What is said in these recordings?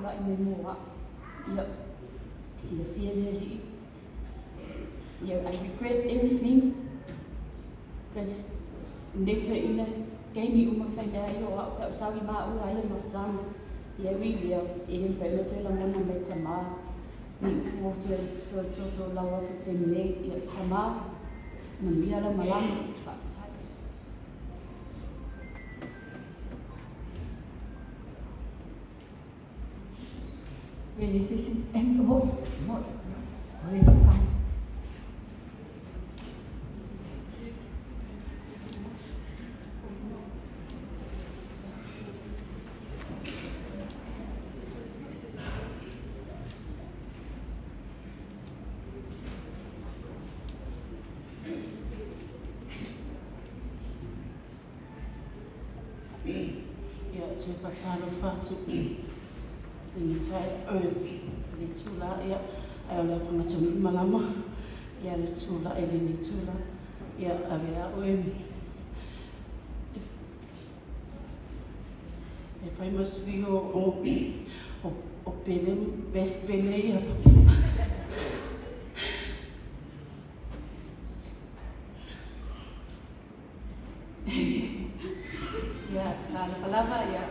tulai mai mo a'u. Ia, silafia le Alii. Ia, I regret everything because lenei toeaina taimi uma fai mea ai o a'u pe a ou sau i maua ai le mafutaga. Ia, e ui i lea, e le mafai ona toe lagona mai tamā ni upu o toe toe tootoolau atu i le taimi nei. Ia, tamā, manuia lau malama. Faafetai. Pe se isi e moi, moi, o le whakatane. Ia, ou te faatalofa atu i lenei taeao, lenei itula, ia, ae o le afaga tonu i malama, ia, le tulai i lenei itula, ia, avea oe e fai ma sui o, o, o, o Pele, best Pele ia. Ia, talofa lava, ia,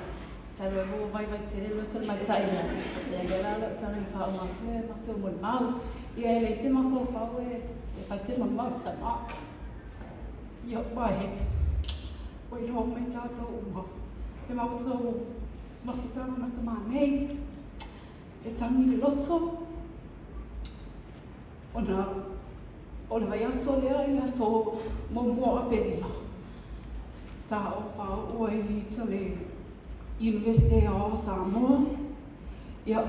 talu ai ua vaivai tele loto le maita'i, ia, ia lea la o la'u taga i faauma atu le matou molimau. Ia, e leai se mafaufau e fai se molimau i le tama. Ia, ua ua iloa mai tātou uma le matou mafutaga ma tamā nei e tangi le loto ona o le vaiaso lea i le aso muamua o Aperila sa ou faaoo ai i le Universite o Samoa. Ia,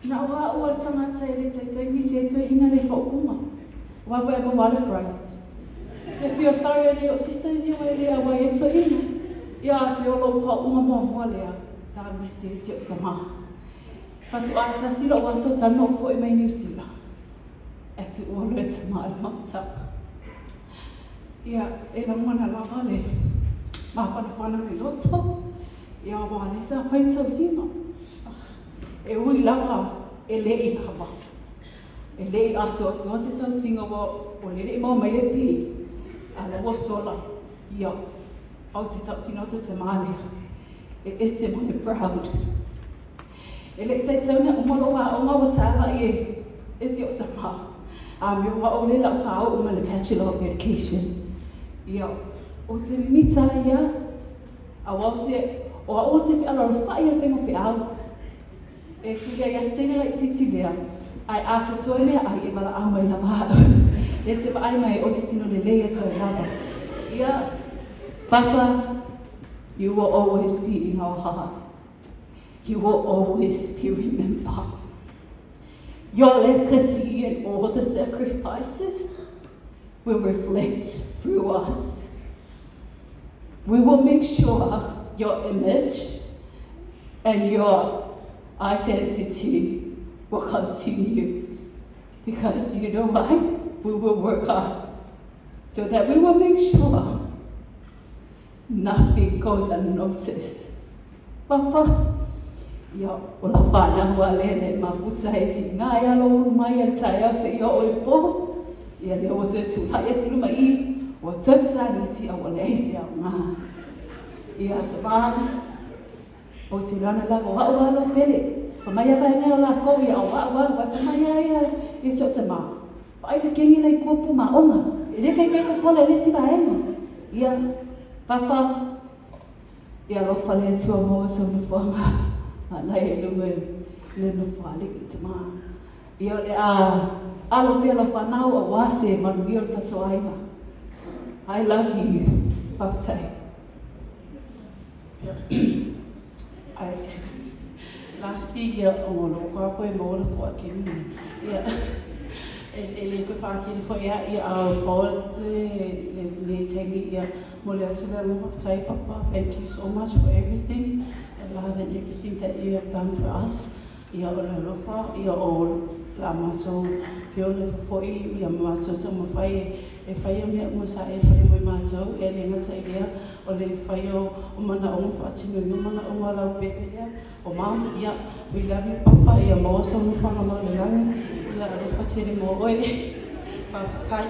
na o a'u a le tagata e le taitai misi ai toeaina le faaupuga. Aua foi a maua le prize. Ia feel sorry e le o sisters ia ua e le auai ai toeaina. Ia, e o lou faaupuga muamua lea sa misi ai si o'u tamā. Faatoa tasi lou aso talu na ou fo'i mai Niu Sila. E tuua loa e tamā i le mafutaga. Ia, e lagona lava le mafanafana o le loto, ia aua lea sa fai le tausiga. E ui lava e le i lava, e le i atoatoa se tausiga ua o lele i maua mai le pay, a la ua sola, ia, ou te tautino atu te mā lea, e ese ma le proud. E le i taitau mea uma lou aoga ua tālaʻi e e si oʻu tamā. A me ua ʻole lau fāoʻu ma le Bachelor of Education. Ia, ou te mita ia, aua ou te, o aʻu ou te feʻaloalofaʻi i le faiga o feʻau. E tuli ai a sene laitiiti lea, ae atoatoa mea ai e valaau mai lava aʻu. E te vaai mai ou te tino lelei atu ai lava. Ia, Papa, you will always be in our heart. You will always be remembered. Your legacy and all the sacrifices will reflect through us. We will make sure your image and your identity will continue. Because you know why? We will work hard so that we will make sure Nothing goes unnoticed. Papa, ia, o lau whanau a le le mafuta he ti ngā ia lo ulu mai a taeao se ia o i po. Ia lea ua toe tūlai atu luma i, ua toe whataani si au o le se au ngā. Ia te mā, o te rana lava o au alo pele. Wha mai a vaenga o lākou ia o au alo, wai wha mai a ia i se o te mā. Vaai le kengi nei kopu ma onga. E le kai kai popola e le si vaenga. Ia, Papa, ia alofa le Atua maua sau nofoaga a nai e lunga i le nofoalii tama. Ia o le a alo pea lau whanau aua se manuia o le tatou aiga. I love you. Faafetai. Ai, lastly, ia, o lo ko koe mo le ko akini nei. Ia, e, e le koe whaakiri foi ia, ia, a o pau le, le, le taimi, ia, mo le atu le alofa, whatai papa, thank you so much for everything, the love and everything that you have done for us. Ia, o le alofa, ia, o la matou feola foi, ia, ma matou taumafai e, e faia mea uma sa e faia mo i matou, e le gata i lea, o le faia o manaoga ma faatinoina manaoga o lau pele lea, o Mom, ia, we love you Papa, ia maua sou nofoaga mau i le lagi, ia alofa tele mo oe. Faafetai.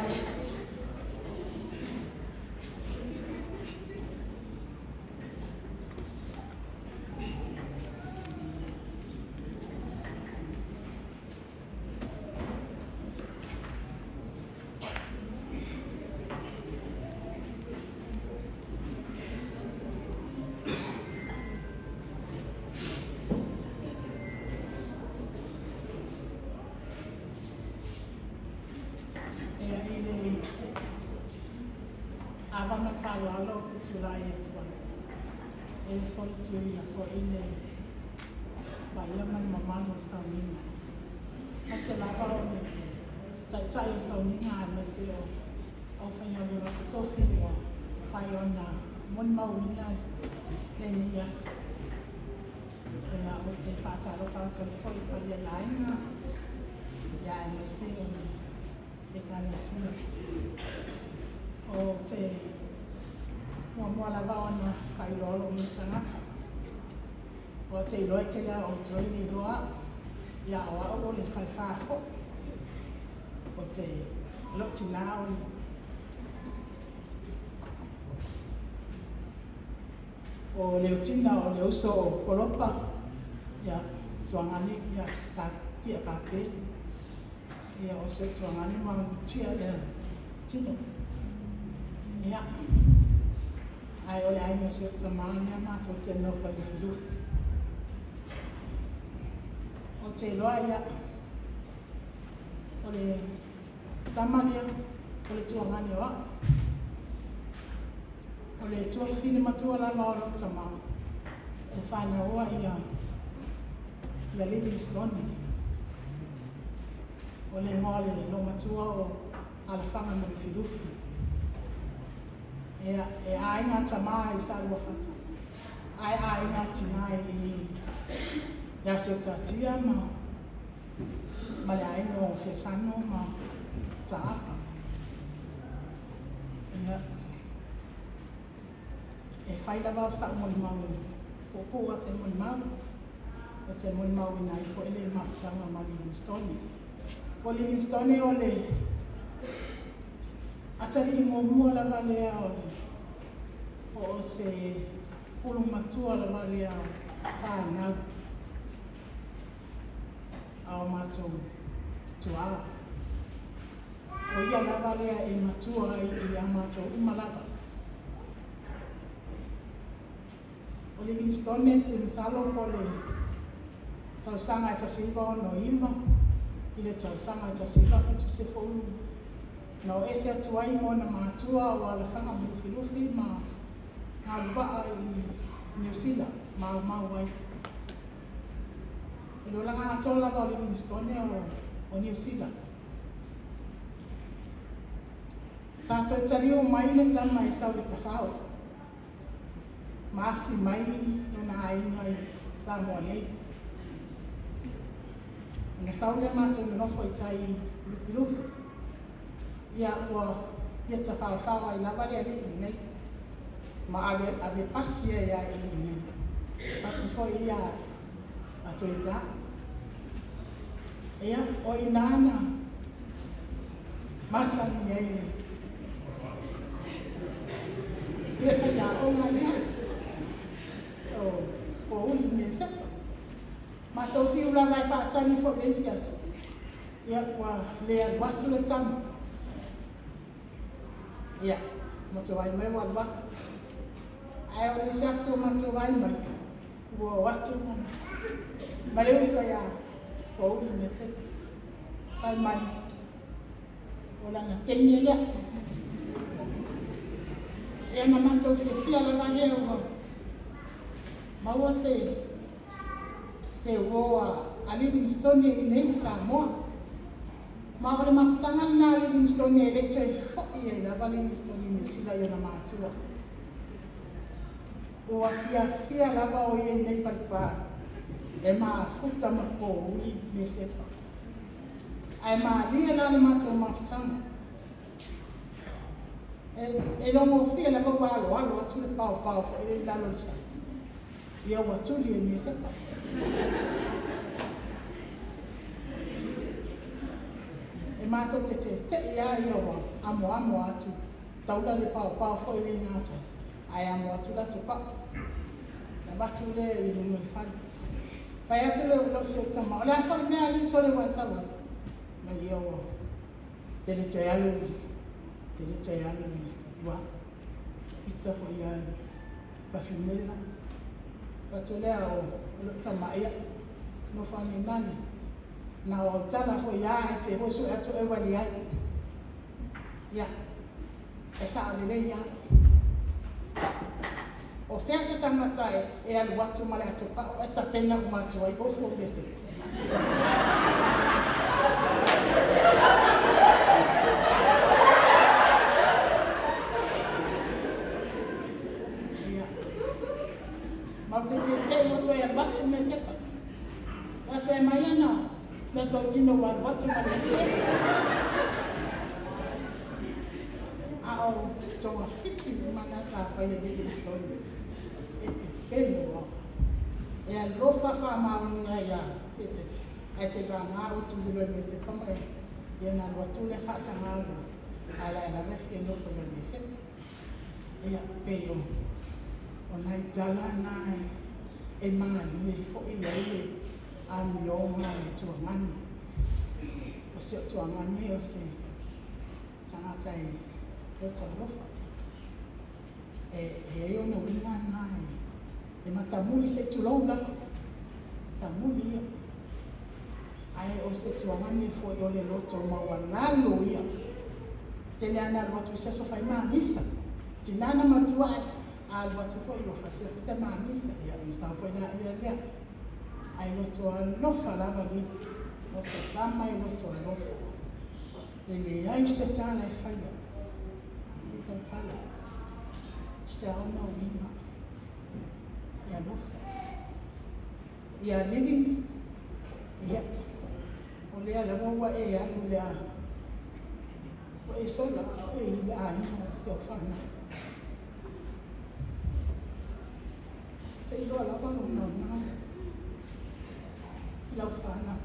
Ia, i le ava ma le faaaloalo ou te tulai atu ai e solituina foi le paia ma le mamalu o le sauniga. Aemaise lava o le taitai o le sauniga aemaise o aufaigaluega totofi ua mafai ona molimauina lenei aso. Ia, ou te faatalofa atu ai foi i paia i aiga, ia aemaise o le Ekalesia. Ou te muamua lava ona faailoa lou nei tagata. Ua te iloa e tele a outou e le iloa au. Ia o au o le falefa foi. O te lou tinā o le O Leotina o le uso o Kolopa, ia, Tuagani, ia, ka, kia ka pe. Ia, o se Tuagani ma tia lea tino. Ia, ae o le aiga o si ou tamā lea matou te nofo i Lufilufi. Ou te iloa, ia, o le tama lea, o le Tuagani o au. O le tuafafine matua lava o lou tama e fanau ai ia ia Livingstone. O le igoa o le loomatua o Alafaga ma Lufilufi. Ia, e aiga tama i Saluafata, ae aiga tina i ia Seutatia ma ma le aiga o Fesano ma Taafa. Ia, e fai lava sa'u molimau e puupuu a se molimau, ou te molimauina ai foi le mafutaga ma Livingstone. O Livingstone o le atalii muamua lava lea o le po o se pulu matua lava lea o fanau a o matou tuaa. O ia lava lea e matua ai ia matou uma lava. O Livingstone te masalo po o le tausaga e 1969 i le tausaga e 1970 na o ese atu ai ma ona matua o Alafaga ma Lufilufi ma Galuvaa i Niu Sila maumau ai. O le olaga atoa lava o Livingstone o Niu Sila. Sa toe taliu mai le tama e sau i Tafao ma asi mai lona aiga i Samoa nei. Ona sau lea matou nonofo i tai i Lufilufi. Ia ua ia tafaofao ai lava le alii nei ma ave ave pasi ai lava i i nei. Pasi foi ia a Toetā. Ia, o i ina na masani ai le le faiaoga lea o Pouli Mesepa. Matou fiu lava e faatali foi i le isi aso, ia ua le alu atu le tama. Ia, matou vaai mai ua alu atu. Ae o le isi aso matou vaai mai, ua o atu ma le uso ia Pouli Mesepa. Fai mai, o lana teine lea. Ia na matou fiafia lava lea ua maua se se uo a Livingstone i inei i Samoa. Ma o le mafutaga lena a Livingstone e le i toe foi ai lava Livingstone i Niu Sila i ona matua. Ua fiafia lava o ia i nei falepa e mafuta ma pouli Mesepa. Ae malie la le matou mafutaga. E logofie lava ua aloalo atu le paopao foi lea i lalo o le sami, ia ua tuli e Iosepa. E matou te tete'i lava ia ua amoamo atu, taula le paopao foi lea i gatai, ae amo atu le atopau, ona avatu lea i luga o le fale. Fai atu lea i si ou tama, o le a foi le mea alii sole ua e sau ai? Fai mai, ia ou te le toe alu, ou te le toe alu i tua. Pita foi lava i Pafinela. Fai atu lea o lou tama, ia, nofo ane i ina, na o au tala foi lava ae te foi sue atu oe ua leai. Ia, e sao lelei lava. O fea se tagata e alu atu ma le atopau ae tapena uma atu ai ofu o Iosepa? Ia. Ma ou te tete'u ua toe alu atu Iosepa. Ua toe mai ana meatotino ua alu atu ma le A o togafiti uma na sa fai e Livingstone e pepelo lava. E alofa faamaonia ia Iosepa, ae seiavagana ua tulilo e Iosepa ma ia ona alu atu lea faataga a o la e lava e fia nofo ia Iosepa. Ia, pei o nai tala na e malie foi ai le amioga a le tuagani. O si ou tuagani o se tagata e loto alofa. E i ai ona uiga na e matamuli se i tulou lava, matamuli ia. Ae o se tuagani foi o le loto maualalo ia. Tele lava ina alu atu i se aso fai ma misa. Tiga na matua ae a alu atu foi ua fasiafasi ma misa, ia ona sau foi laia lea. Ae loto alofa lava Liki, o se tama e loto alofa. E leai se tala e faia e tautala se aoga uiga e alofa. Ia Lili, ia, o lea lava ua e alu le a, ua e sola a o e i le aiga o si au fanau. Ou te iloa lava lou naunau i lau fanau.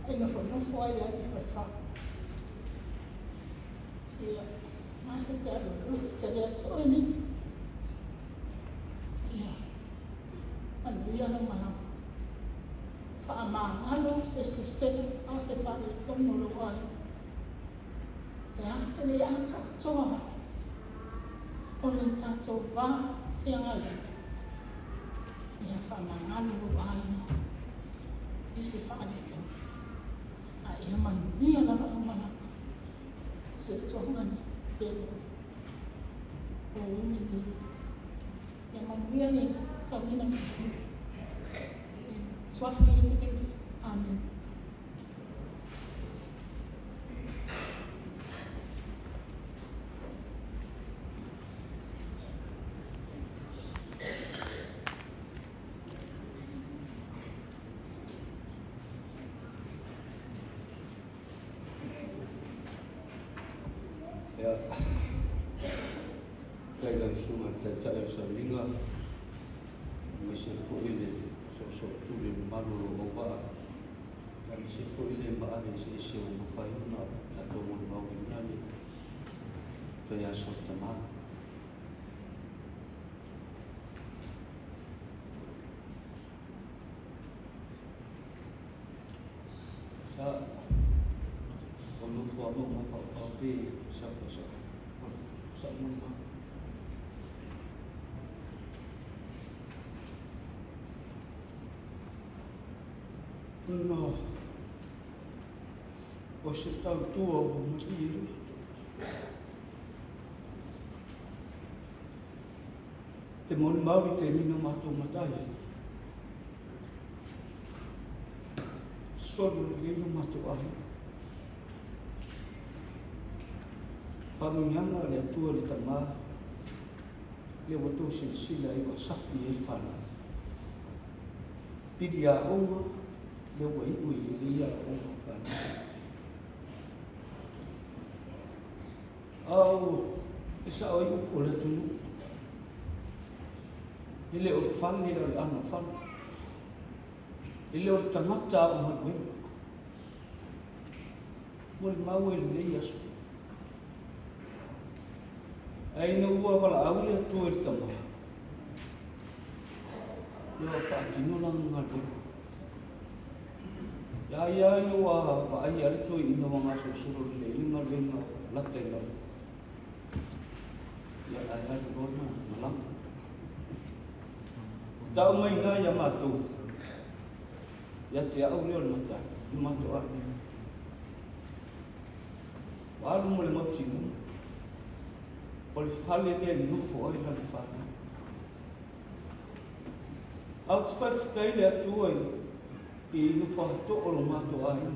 E nofonofo ai lava i falefaa. Ia, matou te alualu tele atu oe Lili. Ia, manuia lau malaga. Faamagalo se sese a o se faaletonu o lou aiga. E a se le atoatoa o le tatou va feagai ai. Ia faamagalo lou aiga i se faaletonu. A ia manuia lava lau malaga. Se tuaga pele o uli nei. Ia manuia le sauina manuia. Suafa o Iesu Keriso. Amen. Ia, faafetai i lau Susuga i le Taitai o Sauniga, aemaise foi le soosootuli mamalu o lou auvaa, aemaise foi le maave eseese ua mafai ona tatou molimauina le toe aso o le Tama. Sa o nofo a lou mafaufau pe sa sa sa molimau. Ona o se tautua ua malie i Te molimau i taimi na matou matai ai. Solo lelei lo matou aiga. Faamanuiaga a le Atua i le Tama, lea ua tou silasila ai ua sapi ai le fanau. Pili aoga, lea ua iu i lelei aoga o fanau. A o e sao ai upu o le atunuu, e le o le fale a o le anofale. E le o le tagata a o galuega. Molimau e lenei aso. Ae ina ua valaau le Atua i le tama, ia ua faatino lana galuega. Ia ia ina ua vaai a le toeaina ua gasolosolo lelei le galuega lata i lalo. Ia ae alu loa na malaga. Tau mai ina ia matou, ia te au lea o le matai, i matou aiga. Ua alu ma le mautinoa, o le fale lea e nofo ai lana fanau. Ae ou te faafetai i le Atua i nofo atoa o lo matou aiga,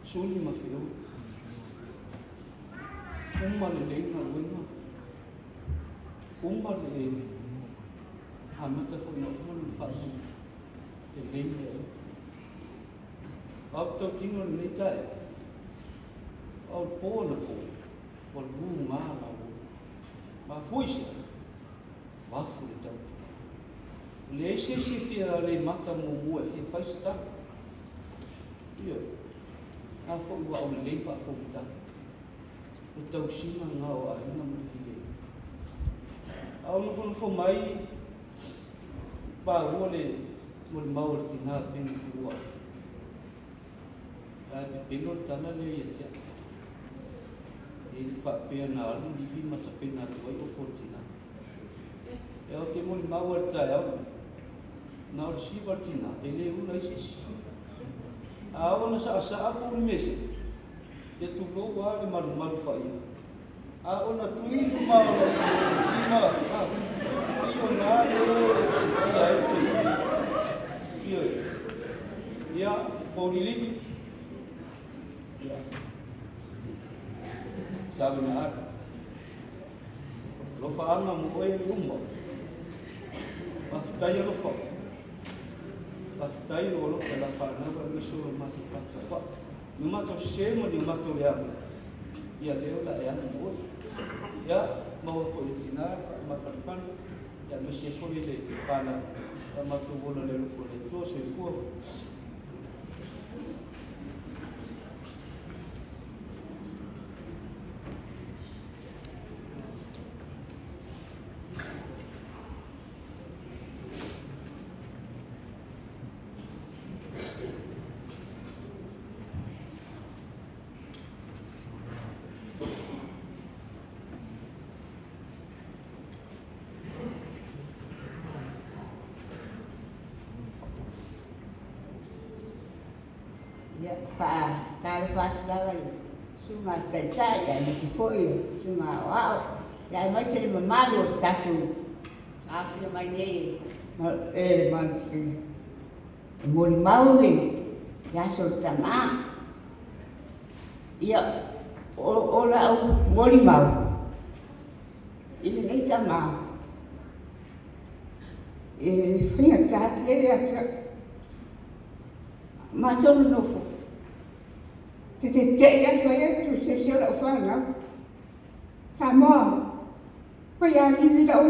Suni ma Feoi. Uma lelei galuega, uma le amata foi ina uma lona faaiuga, lelei mea uma. A o le tautino i lenei taeao, a o le po anapo, ua luga lau Mafua i se a? Mafu le tautua. E leai se isi e fia le mata muamua e fia fai se tala. Ioe. A foi ua aulelei faafougataga. O le tausiga lena o aiga ma le filemu. A o nofonofo mai paua le molimau a le tina pei ona tuua atu. Ae pepelo le tala lea ia te au. E le faapea na alu livi ma tapena atu ai ofo o le tina. E ou te molimau lava i le taeao lenei, na o le siva le tina, e le ula ai se isi. A oo ina saasaa po o le mea sili, ia tulou lava le malumalu paia. A oo ina tui i luma o le tima, pei o ina lea e siitia ai le toeaina. Ioe. Ia, poulilivi. Ia. Sau ina alu. Alofaaga mo oe e uma. Faafetai alofa. Faafetai lou alofa i la fanau aemaise o lo matou faatauvaa. Ni o matou sese ma ni o matou leaga, ia lea o le a e alu mo oe. Ia, maua foi e le tina le faamafanafana, ia aemaise foi le fanau. Ia matou ola i le alofa o le Atua. Soifua. Ia, faatalofa atu lava i le Susuga i le Taitai aemaise foi o le Susuga Aoao, ia aemaise le mamalu o le tatou aofia mai nei e molimau le aso o le tama. Ia, o lau molimau i lenei tama, e faigata tele ia te au. Matou nonofo, te tete'i lava fai atu i se isi o lau fanau, Samoa, fai a livi lau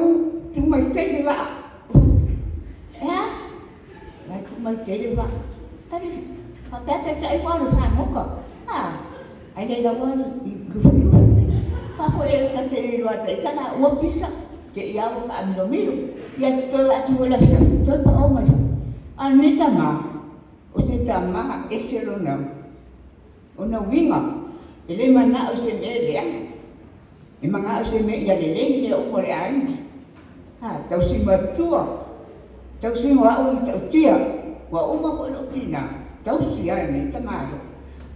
tumaitei le vaa. E a? Vai tumaitei le vaa. Tali, faapea taitai ua o le fagota. A, ai le lau i lufilufi. Faafoi e ta te le iloa taitala ua pisa, te i a ua taamilomilo. Ia toe atu foi le afiafi, toe pao mai foi. A o lenei tama, o se tama ese lona ona uiga, e le manao i se mea e leaga. E manao i se mea ia lelei mea uma o le aiga. Ha, tausi matua, tausi o au e matautia, ua uma foi lou tina, tausi lava e lenei tamaloa.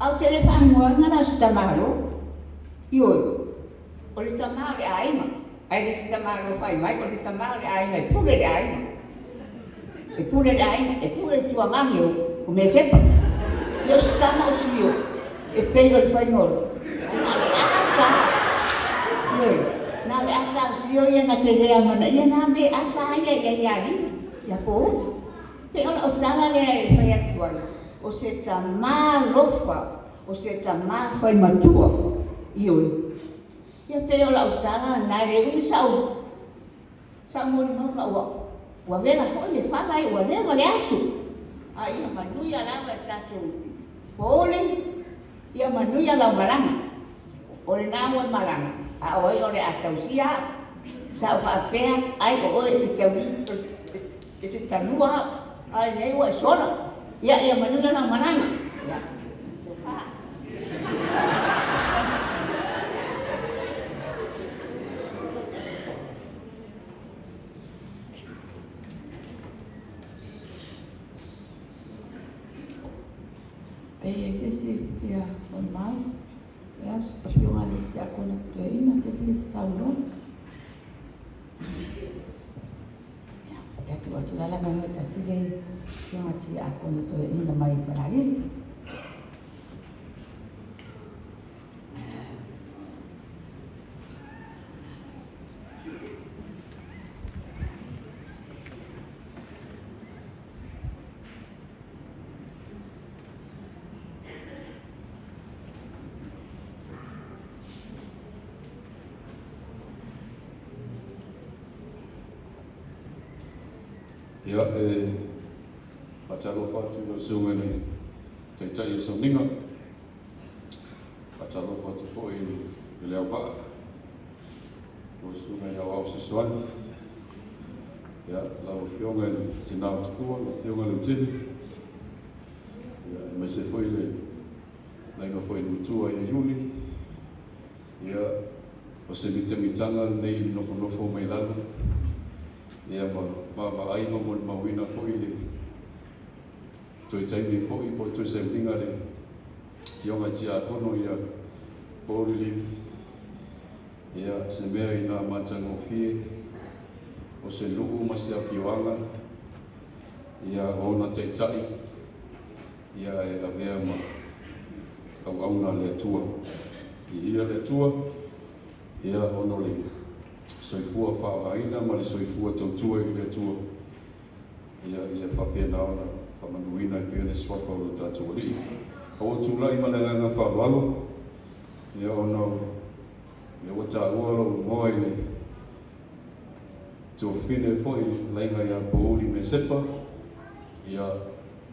Ae ou te le faanoaina la se tamaloa. Ioe, o le tama o le aiga, ae le se tamaloa fai mai, o le tama o le aiga e pule le aiga. E pule le aiga, e pule le tuagage o Mesepa. Ia o se tama o Sio, e pei o le faiga o na o le ata. Ioe, na o le ata o Sio ia na te le amanaia na me ata ia i ai ia Lima, ia Pouli. Pei o lau tala lea e fai atu ai, o se tama alofa, o se tama fai matua. Ioe. Ia pei o lau tala lena, e le umi sau sau molimau ma ua ua vela foi le fala ai ua leva le aso. A ia manuia lava e tatou pouli, ia manuia lau malaga. O lena ua e malaga, a o ai o le a tausia au. Sa ou faapea ai o oe e te tauli e te tanua au, a lenei ua e sola. Ia ia manuia lau malaga. Ia. Tofa. Pe i ai se isi fia molimau, ia, afioga i le Tiakono Toeaina, te fia saunoa. Ia, ia tuu atu la le avanoa i tasi le afioga Tiakono Toeaina mai Falealili. Ia, e faatalofa atu i lau Susuga i le Taitai o Sauniga, faatalofa atu foi i le auvaa, lau Susuga i Aoao Fesoasoani, ia, lau Afioga i le Tina o Tupua, lau Afioga Leutele, ia, aemaise foi le laina foi Lutua ia Iuli, ia, o se mitamitaga lenei i le nofonofo mai lalo, ia, ma vaavaai ma molimauina foi le toe taimi foi po o toe sauniga le Afioga i Tiakono ia Paul Lilivi. Ia, se mea ina matagofie o se nuu ma se afioaga, ia, o ona taitai, ia, e avea ma auauna a le Atua. Viia le Atua, ia, ona o le soifua faaaogaina ma le soifua tautua i le Atua. Ia, ia faapena ona faamanuina ai pea le suafa o lo tatou Alii. A ua tulai ma le agaga faaaloalo, ia ona o lea ua taua lou igoa i le tuafafine foi laiga ia Pouli Mesepa, ia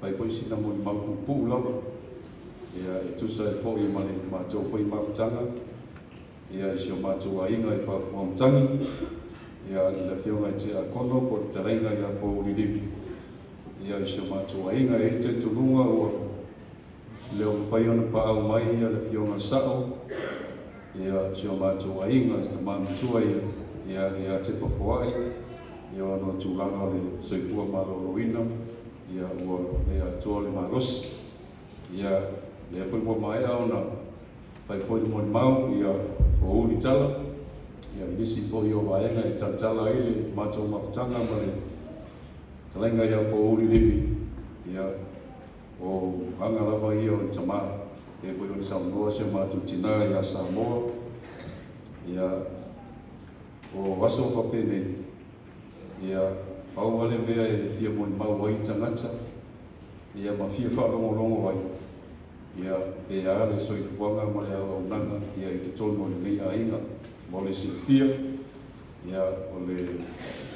fai foi sina molimau puupuu lava, ia e tusa ai foi ma le matou foi mafutaga, Ia, i si o matou aiga i Faafuamatagi, ia, i le Afioga i Tiakono po o le Fetalaiga ia Pouli Livi. Ia, i si o matou aiga, e i ai le talitonuga ua le o mafai ona paau mai ia le Afioga Sao, ia, i si o matou aiga, le tama matua ia, ia, ia Tepa Foai, ia, ona o tulaga o le soifua maloloina, ia, ua le atoa le malosi. Ia, lea foi ua maea ona Fai foi le molimau, ia Pouli tala, ia i nisi foi o vaega e talatala ai le matou mafutaga ma le talaiga ia Pouli Livi, ia o aga lava ia o le tama, e foi o le saunoa si o matou tina ia Samoa, ia o aso faapenei, ia pau lava le mea e fia molimau ai tagata, ia ma fia faalogologo ai, Ia, e a le soifuaga ma le auaunaga ia i totonu o lenei aiga. Mo le silafia, ia, o le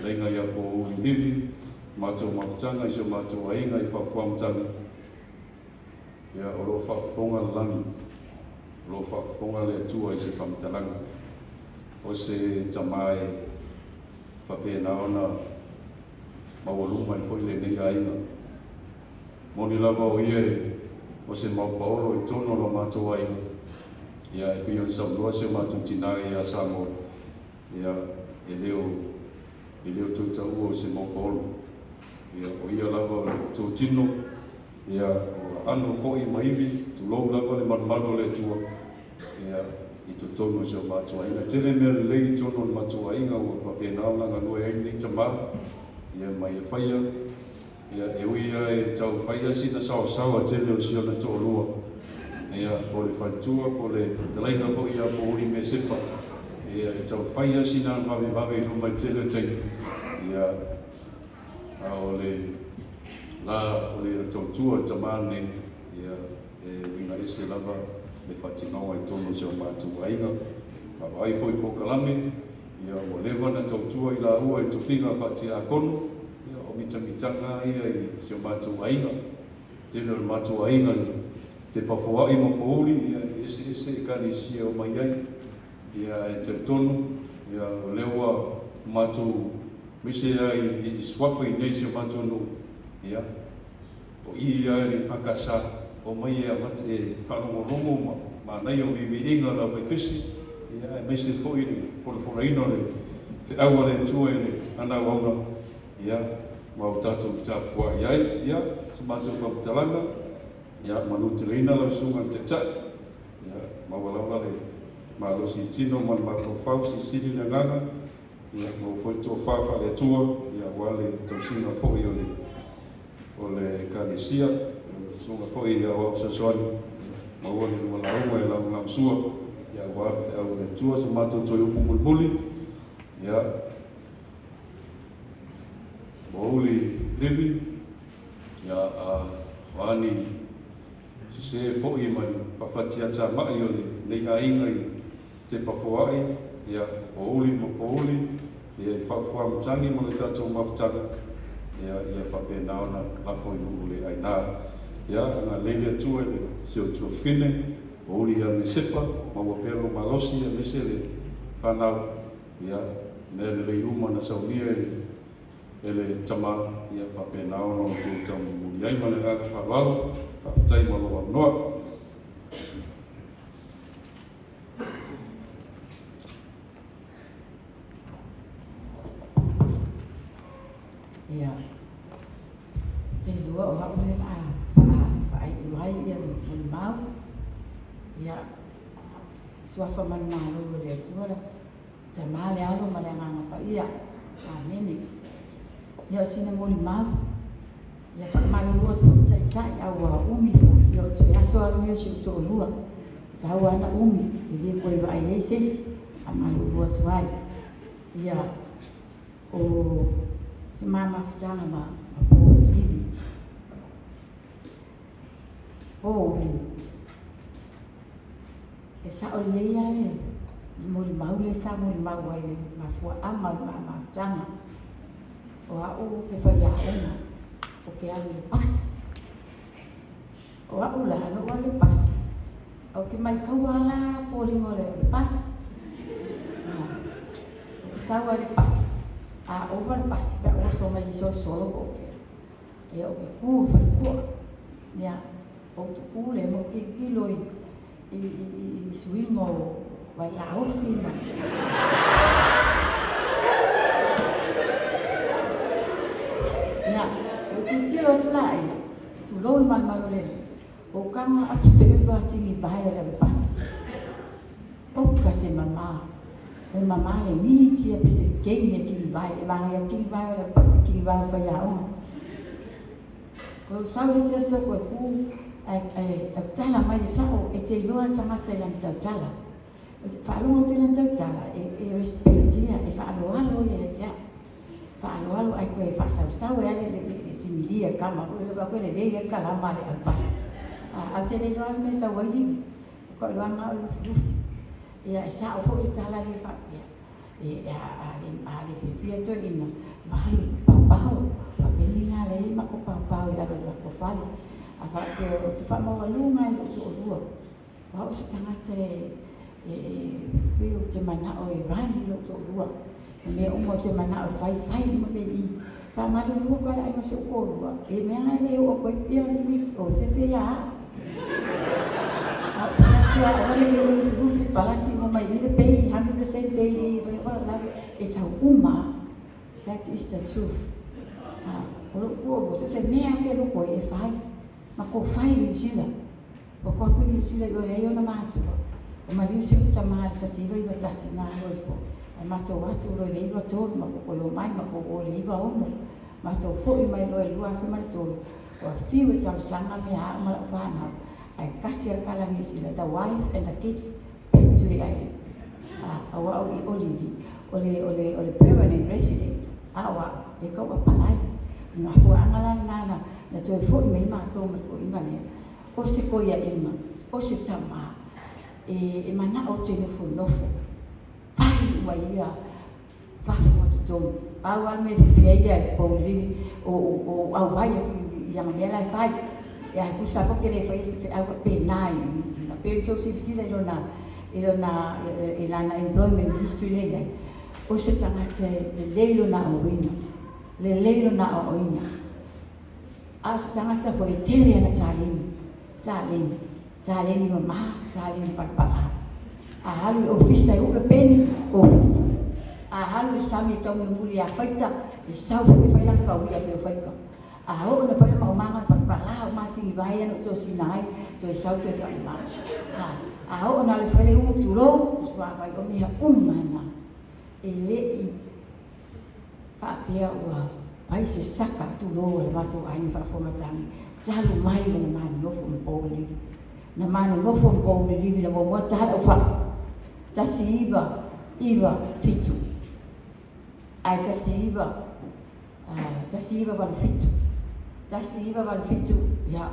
laina ia Pouli Livi, matou mafutaga i si o matou aiga i Faafuamatagi, ia, o lo o faafofoga le lagi, o lo o faafofoga le Atua i se faamatalaga. O se tama e faapena ona maualuma ai foi lenei aiga. Moni lava o ia o se mau paolo i totonu o lo matou aiga, ia e pei ona saunoa si o matou tina ia Samoa, ia e le o e le o toe taua o se mau paolo. Ia o ia lava o le totino, ia o aano foi ma ivi, tulou lava le malumalu o le Atua, ia i totonu o si o matou aiga. E tele mea lelei i totonu o le matou aiga ua faapena ona galue ai lenei tama, ia ma ia faia Ia, e ui lava e tau fai lava sina saosaoa tele o si ona toalua, ia, po o le faletua po o le fetalaiga foi ia Pouli Mesepa, ia, e tau fai lava sina vavevave i luma i le tele o taimi, ia, a o le la o le tautua o le tama lenei, ia, e uiga ese lava le faatinoga i totonu o si o matou aiga. Vaavaai foi i polokalame, ia ua leva ona tautua i laua i tofiga faatiakono, ia o mitamitaga lava ia i si o matou aiga. Tele o le matou aiga i Tepafoai ma Pouli, ia e eseese ekalesia e omai ai. Ia ae talitonu, ia o lea ua matou aemaise lava i suafa i inei i si o matou nuu, ia O i ia le EFKS, omai e amata e faalogologo ma manaia o viiviiga o le aufaipesi, ia aemaise foi le folafolaina o le feau a le Atua i le ana auauna, ia, ma ua tatou tapuai ai. Ia, si matou faamatalaga, ia, manuteleina lau Susuga i le Taitai, ia, maua lava le malosi i tino ma le mafaufau, silisili le agaga, ia, maua foi le tofa faale-Atua, ia, aua le tausiga foi o le o le Ekalesia, o susuga foi i aoao fesoasoani, maua le lua lauga e lagolagosua, ia aua le feau a le Atua, so matou toe upu mulimuli, ia, Pouli Livi, ia, a o a ni sese foi ma ni faafatiatamai o lenei aiga i Tepafoai, ia, Pouli ma Pouli, ia, i faafofoamatagi ma le tatou mafutaga, ia, ia faapena ona lafo i nuu le aina. Ia, agalelei le Atua i le si ou tuafafine, Pouli ia Mesepa, maua pea lou malosi aemaise le fanau, ia, mea lelei uma na saunia e le e le tama, ia faapena ona outou taumolimoli ai ma le agaga faaaloalo. Faafetai mo lou avanoa. Ia, te iloa o au lea o le a faaiu ai le molimau. Ia, Suafa manumalo o le Atua, le Tama, le Alo ma le Agaga Paia. Amene. Ia, o sina molimau, ia faamalulu atu foi i taitai, a ua umi foi, ia o toe aso lava lenei o si ou toalua. E tau lava ina umi, e le toe vaai ai se isi, faamalulu atu ai. Ia, o se ma mafutaga ma Pouli. Pouli. E sao lelei lava le molimau lea sa molimau ai i le mafuaaga o le ma mafutaga. O au ou te faiaoga, ou te alu i le pasi. O au la, na ou alu i le pasi, ou te matau lava la foliga o le pasi. Ou te sau lava i le pasi, a ova le pasi pe a ua oso mai i solosolo po o fea, ia ou te tu i le faletua. Ia, ou te tu lea ma ou tilotilo i i suiga o vaitaofi ma Ia, ou tilotilo atu laia, tulou le malumalu o le alii, o kaga observe tini vae o le pasi. Oka se mama, e mama le nitia pe se keni e kini vae, e manaia kini vae o le pasi, kini vae o le faiaoga. Koe sau le isi aso koe ku ae ae tautala mai le sao e te iloa le tagata i lana tautala. E faalogo atu i lana tautala e e respect ia, e faaaloalo ia ia te au. Faaaloalo ae toe faasausau ai le le le similia e kama foi lea faapea lelei ai le kalama a le aupasi. Ae ou te le iloa lava le mea e sau ai Livi. O kau iloa lena o le lufilufi. Ia e sao foi le tala lea faapea E a le fiafia toeaina, ua alu i paopao. A o taimi lena leai ni matou paopao i lalo o le matou fale. A faapea ou te faamaualuga ai i lou toalua, o au o se tagata e pei ou te manao e run lou toalua. O mea uma ou te manao e fai, fai uma mea i i. Faamalulu atu lava le aiga o si ou toalua, e mea lava e le oo atu ai pea o fefe ia au. A ou fai atu lava, aua ne i ou lufilufi, palasi uma mai i le pay, 100% pay i e tau uma lava. That is the truth. O lou toalua, so o se mea lava ou te loto ai e fai. Matou fai i Niu Sila. Ua atu atu i Niu Sila i o e leai ona matua. Ua maliu si ou tama i le 1991 na alu ai foi. Ae matou o atu loa i le 93 matou toe omai matou o i le 96. Matou foi mai loa i le 2003 ua fiu e talosaga mea a au ma lau fanau ae tasi a le tala a Niu Sila, the wife and the kids back to the island. Aua o i Olivi o le o le o le permanent resident a o au e kau apalai. O le mafuaaga la lena na na toe foi mai ai matou ma le toeaina lea. O se koiaʻiga, o se tama e manao ou te nofonofo. mai ia fafo ma totonu. Pau lava le mea e fiafia ai ia Paul Livi, o ou auai atu i ana mea la e fai. Ia e tusa lava ou te le faia se feau faapena i Niu Sila. Pei ona outou silasila i lona, i lona, i lana employment history lea e i ai, o se tagata e lelei lona aoaoina, lelei lona aoaoina. A o se tagata foi e tele ana taleni, taleni, taleni mama, taleni palapala. A alu i le ofisa e uu le peni, ofisa. A alu i le sami e taumilimuli ia Faita, e sau foi e fai lana tauia pei o Faita. A oo ina fai le maumaga le palapala o matini vai ana ou tosina ai, toe sau toe faamama. A, a oo ina alu e fai le umu tulou, suavai o mea uma na e le i faapea ua fai se saka tulou a le matou aiga faafofoga tagi talu mai ona ma nonofo ma Pouli. Na ma nonofo ma Pouli livi na muamua tala au faa 1997 ae 19 1987 1987 ia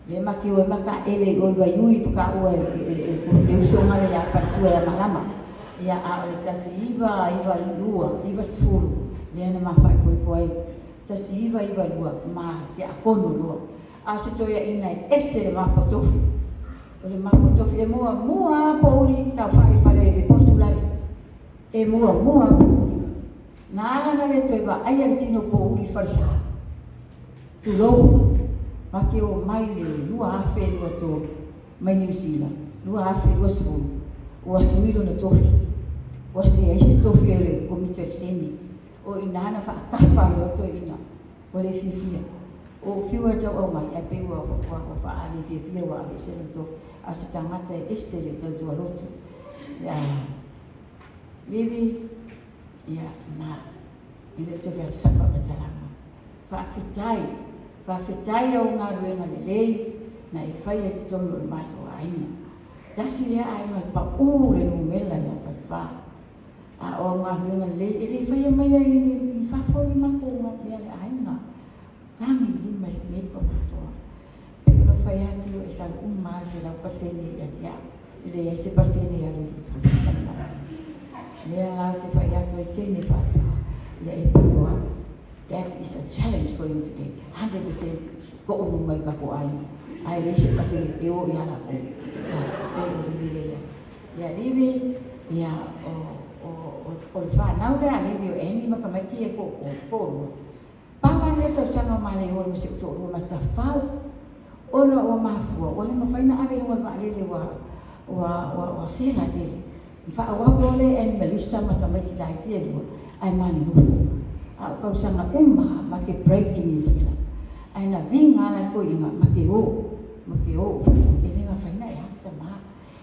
le make o e maka ele i oi waiui pa ka ua e le usoga le ia paletua ia malama ia a o le 1992 90 lea na mafaaipoipo ai 1992 ma tiakono loa a o se toeaina e ese le mapotofi o le mapotofi e muamua lava pouli saofai i fale le potu lale e muamua pouli na ala na le toe vaaia le tino pouli i falesa Tulou, ma te omai le 2023 mai Niu Sila, 2020, ua sui lona tofi, ua leai se tofi o le Komiti o le Sene, o i ina na faakafa ai loa toeaiina, ua le fiafia. O fiu e tau aumai, ae pei ua faaale fiafia ua aveese lona tofi, a o se tagata e ese le tautua lotu. Ia, Livi, ia, na, e le o toe fai atu sau faamatalaga. Faafetai, faafetai au galuega lelei na e faia i totonu o le matou aiga. Tasi lea aiga e paʻū le numera ia Falefa. A o au galuega lelei e le faia mai ai i fafo i matou mea le aiga. Tagi i lima i nei ko matou. Pei ona fai atu e sau uma lava le 100% ia te au. E leai se pasene e alu i falemai. Lea la ou te fai atu ai teine Falefa ia e pito au. That is a challenge for you today. 100% toʻu mai kakou aiga. Ae leai se pasene e o ia lakou. E o Livi lea. Ia Livi, ia o o o le whanau lea a Livi o Annie ma tamaiti e toʻolua. Pau lava lea tausaga o Maleoe ma si ou toalua ma Tafau ona ua mafua ua le mafai ona ave i luga o le vaalele ua ua ua ua sela tele. Na faaauau loa le Ann Melissa ma tamaiti laiti e lua ae manunufo. A o tausaga uma lava ma ke break i New Zealand. Ae na viga lava le toeaina ma ke o ma ke o e le mafai ona e alu tama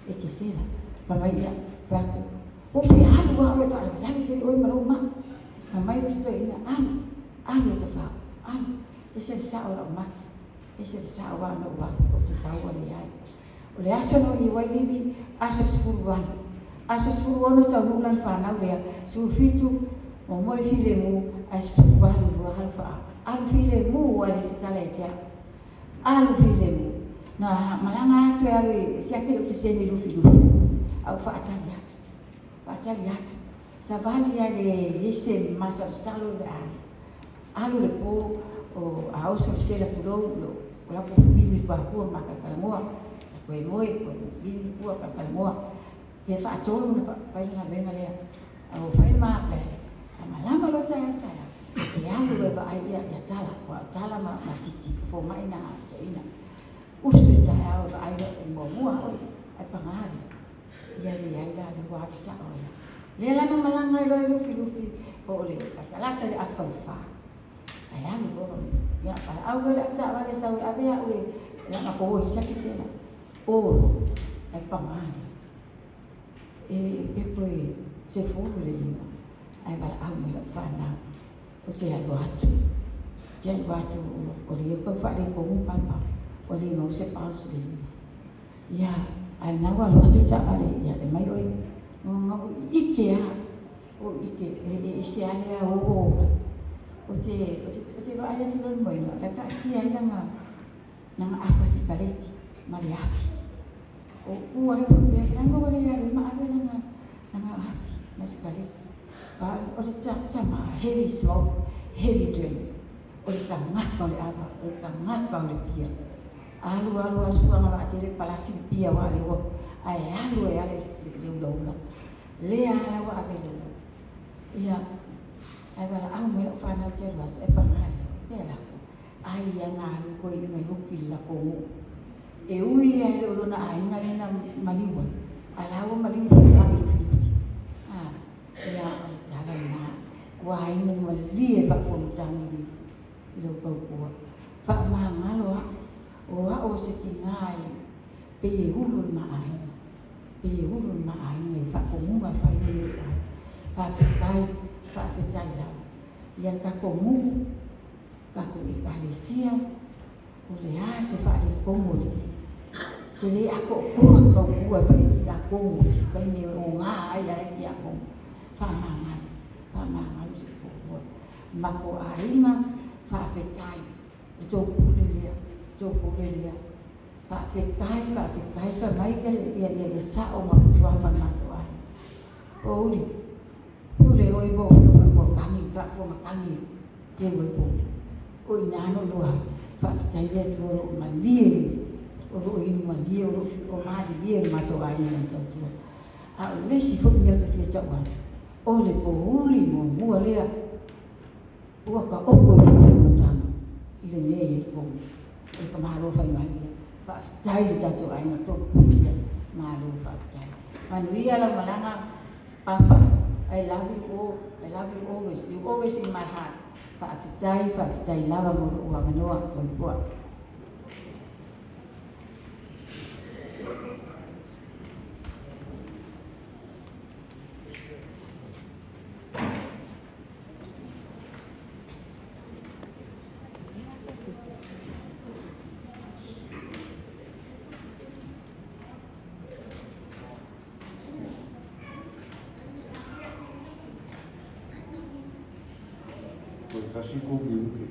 e ke sela. Fai mai ia fai atu, Ua fia alu lava oe e faalavelave tele oe ma lou maa. Fai mai le isi toeaina, Alu, alu e Tafau, alu, ese le sao o lau maki, ese le sao a na ou alu, ou te sau ua leai. O le aso na ou ai Livi, aso 18. Aso 16 taunuu lana fanau lea, 17, momoe filemu, ae 18 lua alu faa, alu filemu a le se tala ia te au. Alu filemu. Na malaga atu e alu i siaki lou keseni lufilufi, a ua faatali atu, faatali atu. Savali a le ese masalosalo le aiga. Alu le po o a oso le sela tulou lo o la ko mili kua kua ma ka kalamoa. A koe moe koe mili kua ka kalamoa. Pe faatolu na fai le galuega lea. A ua fai le ma le a malama loa taeao taeao. E alu loa e vaai ia ia Tala, aua o Tala ma ma Titi o fomai na toeaina. Usu i le taeao e vaai loa e muamua lava oe ae paga lea. Ia leai la lea ua alu sao ai lava. Lea la na malaga ai loa e Lufilufi po o le latalata i le afa i fa. Ae alu loa ia valaau loa le avetaavale sau e ave au e lana ko i sake sela. O loa ae paga lea. E peko e sefulu le lima ae valaau mai lau fanau ou te alu atu. Te alu atu o le tau faaletonu papa ua le maua se pulse le lima. Ia, ae lena ua alu atu le taavale, ia e mai oe. Na ou ʻike lava, ou ʻike, e ese lava lea o o mai. Ou te, ou te vaai atu loa i le moena, o la e taatia ai lana, lana afa sikaleti ma le afi. Ou tu lava faapea, leaga ua le alu ai ma ave lana, lana afi. Ma sikaleti. O le tama, heavy smoke, heavy drink. O le tagata o le ava, o le tagata o le pia. Alu alu alu suaga vaatele palasi le pia aua lea ua ae alu ai lava le ulaula. Lea lava la ua ave i le ulaula. Ia, ae valaau mai lau fanau te alu atu, ae paga lea, o fea lako? Ai ia na alu koe i luga e hoki i le lakou nuu. E ui lava e le o lona aiga lea na maliu ai, a la ua maliu i Lufilufi. A, ia, o le tala lena. Ua inu malie faafonotaga i lou tautua. Faamagalo au, o au o se tina e pei e ulu le ma aiga, pei e ulu le ma aiga i faatonuga e fai ai e fai. Faafetai, faafetai lava. Ia le tatou nuu, tatou Ekalesia, o le a se faaletonu o le te le atoatoa le tautua e fai e tiakono i se taimi e oga ai ala e tiakono. Faamagalo, faamagalo si ou toalua. Matou aiga, faafetai i tou pule lea, tou pule lea. Faafetai, faafetai, fai mai ia, ia, ia sao ma utuafa le matou aiga. Pouli, pule oe mo faafuamatagi, faafuamatagi keu ai pouli. O i ina no iloa ai, faafetai le Atua o lo o malie, o lo o inu malie, o lo o malilie le matou aiga i lana tautua. A o le isi foi mea ou te fia tau atu, o le pouli muamua lea ua taoto i faafuamatagi i le mea e i ai le pouli. O le tamaloa fai mai ia. Faafetai i lo tatou aiga tolu ia. Malo faafetai. Manuia lau malaga Papa. I love you all. I love you always. You always in my heart. Faafetai, faafetai lava mo lou avanoa. Soifua. Toe tasi kou minute.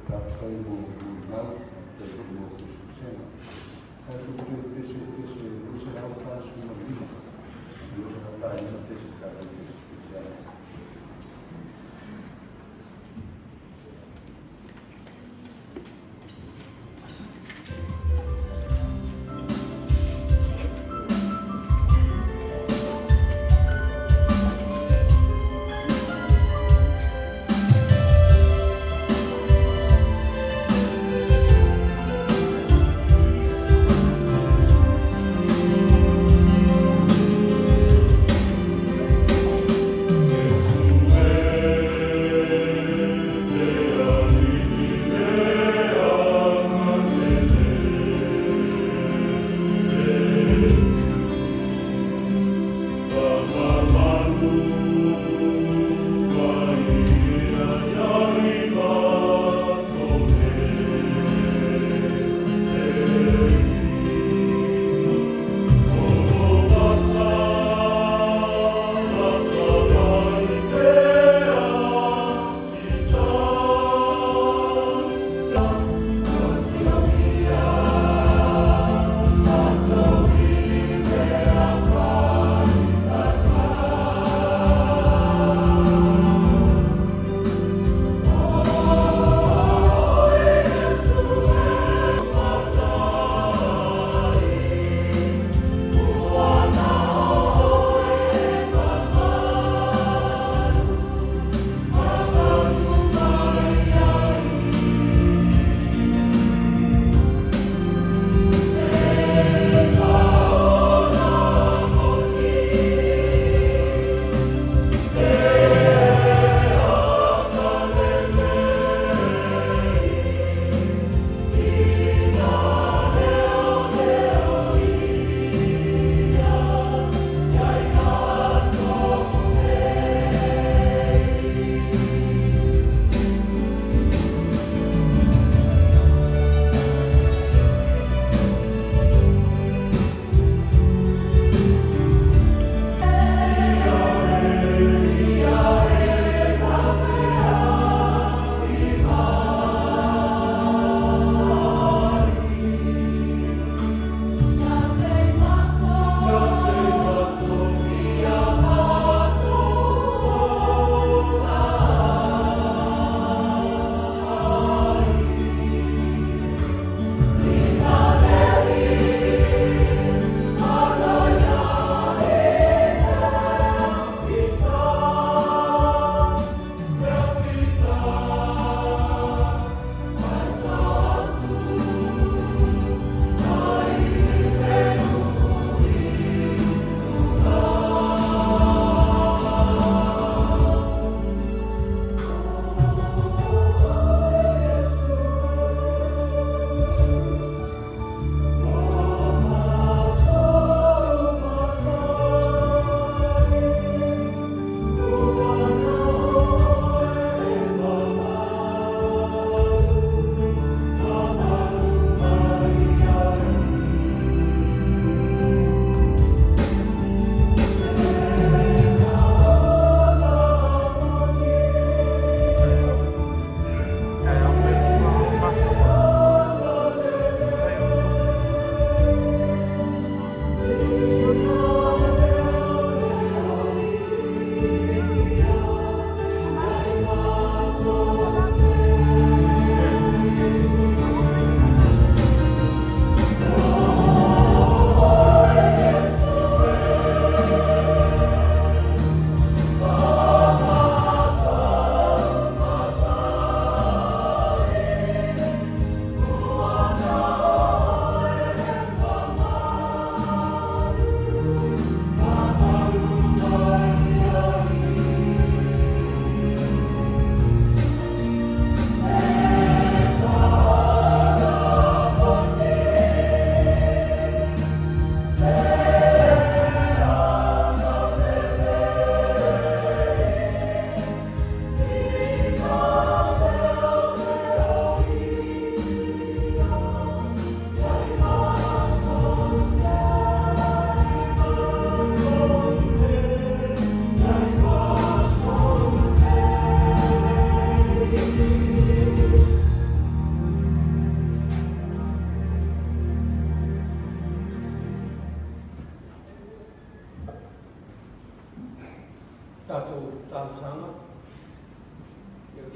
Faafetai mo molimau, faafetai foi mo tusitusiga. Tatou toe pese i le pese 245, 245.1.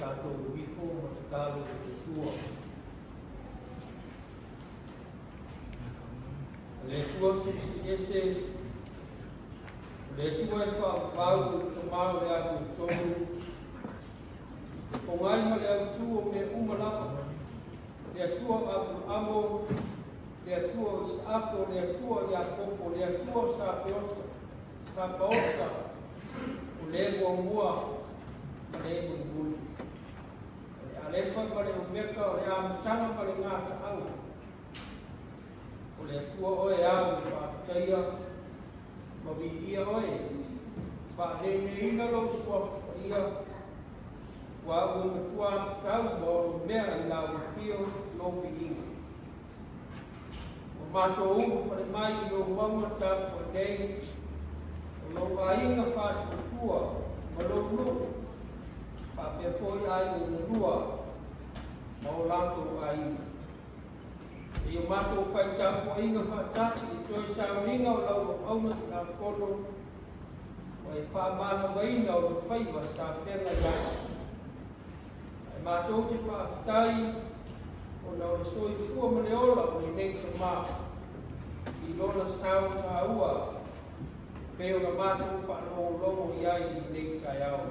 tatou ifo ma tatalo i le Atua. O le Atua Silisili Ese, o le Atua e faavavau o le Tama o le amiotonu, le pogai ma le autū o mea uma lava, le Atua o Apuluamo, le Atua o Isaako, le Atua o Iakopo, le Atua o Sapeota, Sapaota, o le muamua ma le mulimuli. O le Alefa ma le Omeka, o le amataga ma le gataaga. O le Atua oe e ao i le faafetaia ma viia oe, faaleileiina lou suafa paia, ua ua matua tatau ma ono mea i lau afio lou viiga. Ua matou ulufale mai i lou mauga tapuai nei, o lou aiga faatuatua ma lou nuu, faapea foi aiga ulua ma o latou aiga. E i o matou fai tapuaiga faatasi i toe sauniga o lau auauna tiakono, ua e faamanavaina o le faiva sa feagai ai. Ae matou te faafetai ona o le soifua ma le ola o lenei tama i lona sao taua e pei ona matou faalogologo i ai i lenei taeao.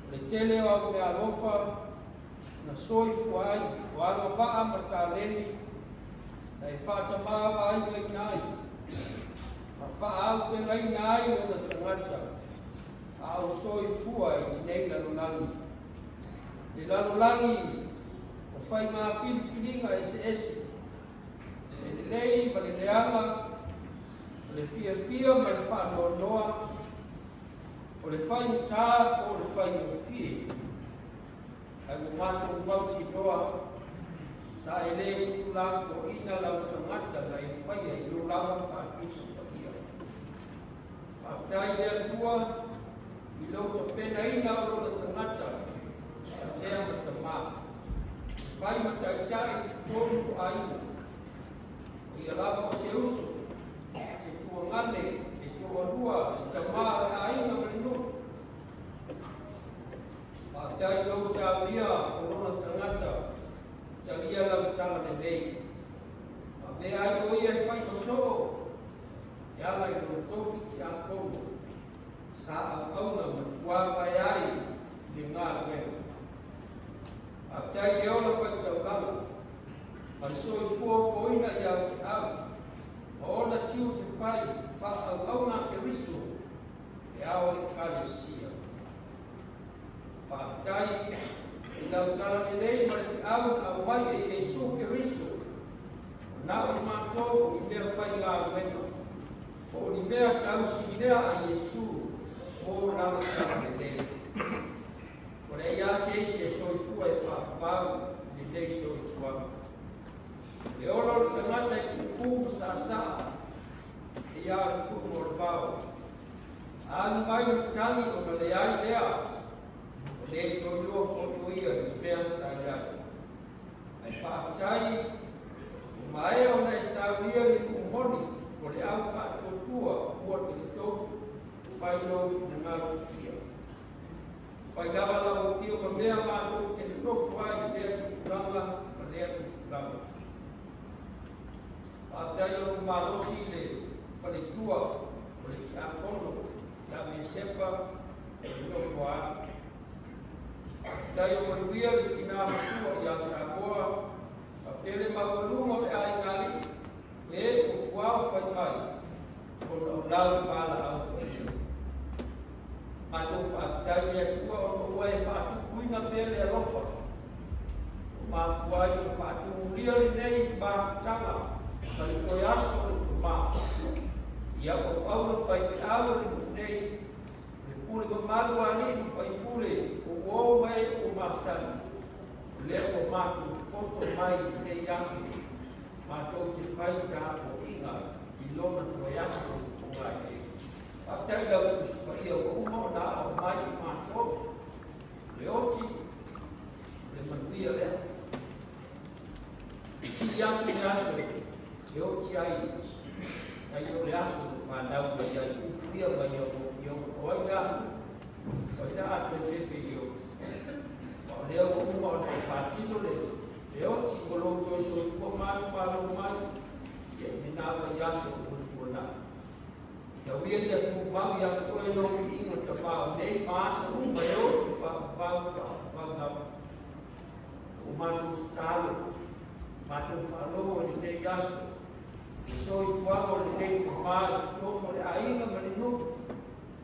O le tele o au meaalofa na soifua ai, o agavaa ma taleni na e faatamāo'aigaina ai ma faaaupegaina ai lona tagata a o soifua i lenei lalolagi. Le lalolagi o faiga filifiliga eseese, le lelei ma le leaga, o le fiafia ma le faanoanoa, o le faigata po o le faigofie. Ae ua matou mautinoa, sa e le tutulafonoina lau tagata na e faia i lou lava faatusa paia. Faafetai i le Atua i lou tapenaina o lona tagata, avea ma tama, e fai ma taitai i totonu o aiga. O ia lava o se uso, se tuagane, le toalua, le tama o le aiga ma le nuu. Faafetai i lou saunia o lona tagata, talia lau tala lelei. Avea ai o ia e fai ma soo, e ala i lona tofi tiakono, sa auauna ma tuavae ai i le galuega. Faafetai i le ola faitaulaga, ma le soifua ofoina i au feau, ma ona tiute fai faaauauna a Keriso e ao le Ekalesia. Faafetai i lau tala lelei ma le feau na aumai e Iesu Keriso, o nao i matou o ni mea faigaluega, po o ni mea tausilinea a Iesu mo lana tala lelei. O le ia se isi e soifua e faavavau i lenei soifuaga. O le ola o le tagata e puupuu ma saasaa, e ia o le fu'uga o le vao. Agi mai le matagi ona leai lea, ua le toe iloa foi o ia i le mea sa i ai. Ae faafetai, ua maea ona e saunia le nuu moni o le au faatuatua ua talitonu fai lou finagalo ia. Fai lava lau afio ma mea matou te nonofo ai i lea tupulaga ma lea tupulaga. Faafetai o lou malosi i le faletua o le tiakono ia Mesepa o le nofoaali. Faafetai o manuia le tinā matua ia Samoa faapea le maualuga o le aiga alii e ua fuao fai mai ona o lau valaau paia. Matou faafetai i le Atua ona ua e faatupuina pea le alofa ua mafua ai ona faatumulia lenei mafutaga ma le toe aso o le tama i au auauna faifeau o le nuu nei, o le pule mamalu a alii ma faipule o uo ma e ua masani, o lea ua matou poto mai i lenei aso matou te fai tapuaiga i lona toe aso ua toga ai nei. Faafetai i lau Tusi Paia ua uma ona aao mai i matou, o le oti, o le manuia lea. E sili atu le aso e oti ai, nai lo le aso na fanau mai ai, upuia mai au afioga. O ai la? O ai la a toe fefe i le oti? ona e faatino le le oti ma lou toe soifua manumalo mai ia i lena vaiaso ua tuanai. Tau ia ia tumau ia te oe lou viiga tamā o nei ma aso uma e oo i le faavavau faavavau lava. Ua matou tatalo, matou faalogo i lenei aso, le soifuaga o lenei tamā i totonu o le aiga ma le nuu,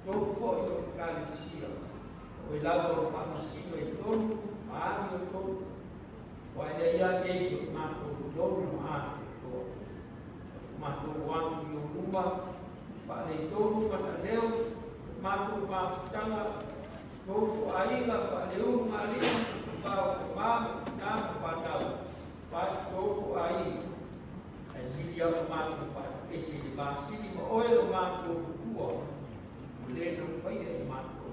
totonu foi o le Ekalesia. O oe lava o le faamasino i tonu ma amiotonu, aua e leai lava se isi o matou i lona ma atoatoa. O matou o atu i ou luma, faaleitonu ma na leo, matou mafutaga, tonu o aiga, faaleulugalima, ma o tamā ma tinā ma fanau, faatutonu o aiga. Ae sili au matou faatuese i le masili ma oe lo matou matua, o le na faia e matou.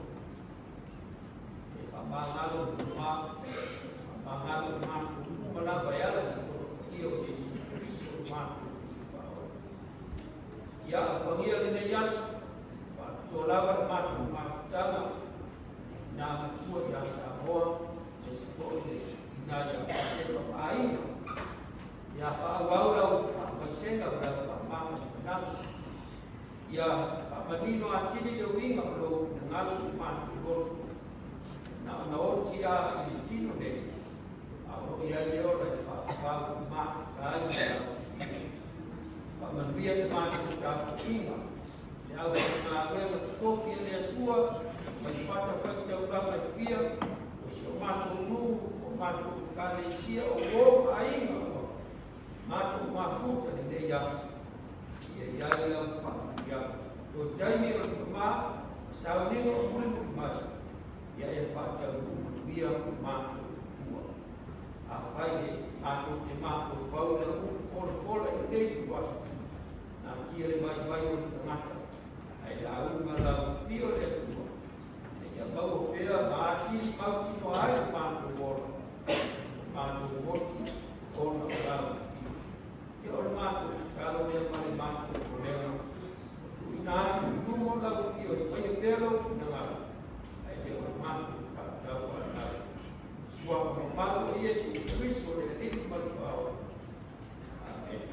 E faamagalo ma faamagalo matou uma lava e ala i le paia o Iesu Keriso o matou faaola. Ia alofagia lenei aso, faapitoa lava le matou mafutaga, tinā matua ia Samoa, aemaise foi le tinā ia Josefa ma aiga. Ia faaauau lau faamaisega ma lau faamafanafanaga. Ia faamanino atili le uiga o lou finagalo i matou loto. Na ona oti lava i le tino nei, a o lo o i ai le ola e faavavau ma mafuta ai ma lau afio. Faamanuia le matou tapuaiga, le aufaigaluega totofi a le Atua mai fatafaitaulaga e fia, o si o matou nuu, o matou Ekalesia, o uo ma aiga ua matou mafuta lenei aso. Ia i ai lau faamanuiaga. Toe taimi o le pamā, ma sauniga o mulimuli mai, ia e faataunuu manuia matou Atua. Afai e matou te mafaufau i lau upu folafola i lenei ituaso, natia le vaivai o le tagata, ae lauga lau afio le Atua, ina ia maua pea ma atili mautinoa ai le matou ola, le matou oti, ona o lau afio. Ia o le matou tatalo lea ma le matou popolega, o tuuina atu i luma o lau afio e faia pea lou finagalo, ae le o le matou faatauanau. I suafa mamalu o Iesu Keriso le Alii ma le Faaola. Amene.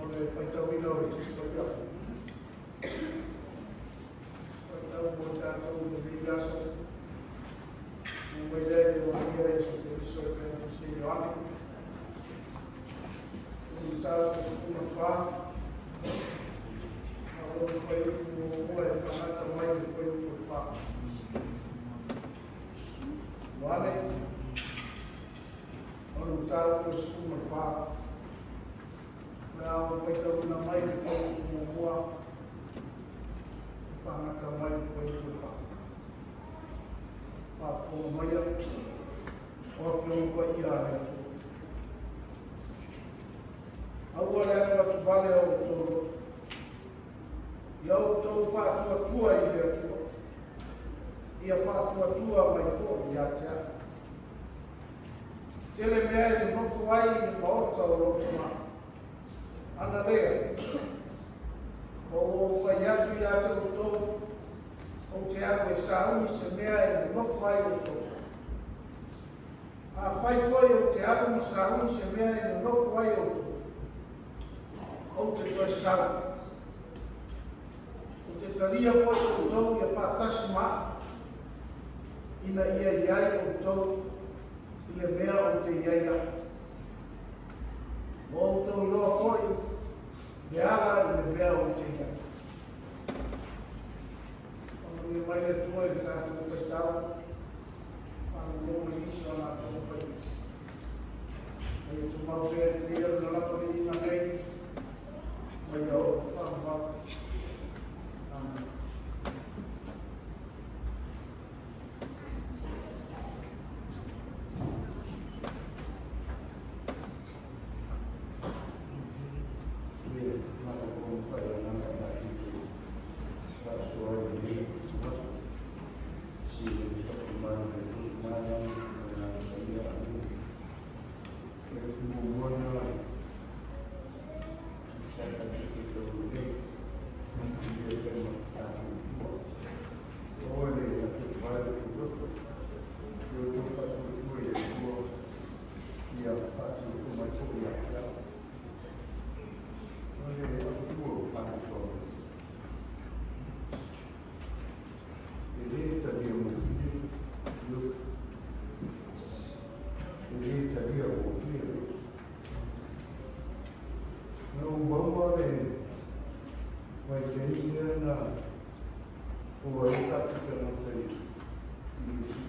O le faitauina o le Tusi Paia. Faitau mo tatou i lenei aso. Ua mai lea i le Ioane Iesu Keriso e pei ona se Ioane. O le mataupu 14. A o lona fuaiupu muamua e faagata mai i le fuaiupu e 4. Ioane, o le mataupu 14. O le a ou faitauina mai le fuaiupu muamua e faagata mai le fuaiupu e 4. Faafofoga maia, o Afioga Paia a le Atua. Aua le atuatuvale o outou loto. Ia outou faatuatua i le Atua. Ia faatuatua mai foi ia te au. Tele mea e nonofo ai i le maota o lou Tamā. Ana lea, ua ou fai atu ia te outou, ou te alu e sauni se mea e nonofo ai outou. Afai foi ou te alu ma sauni se mea e nonofo ai outou, ou te toe sau. Ou te talia foi outou ia faatasi ma au, ina ia i ai outou i le mea ou te i ai au. Ua outou iloa foi le ala i le mea ou te i ai. Faamanuia mai le Atua i le tatou faitau, faalogologo i nisi o latou paia. Ma ia tumau pea e te ia lona lapa viiga nei, ma ia oo faavavau. Amen.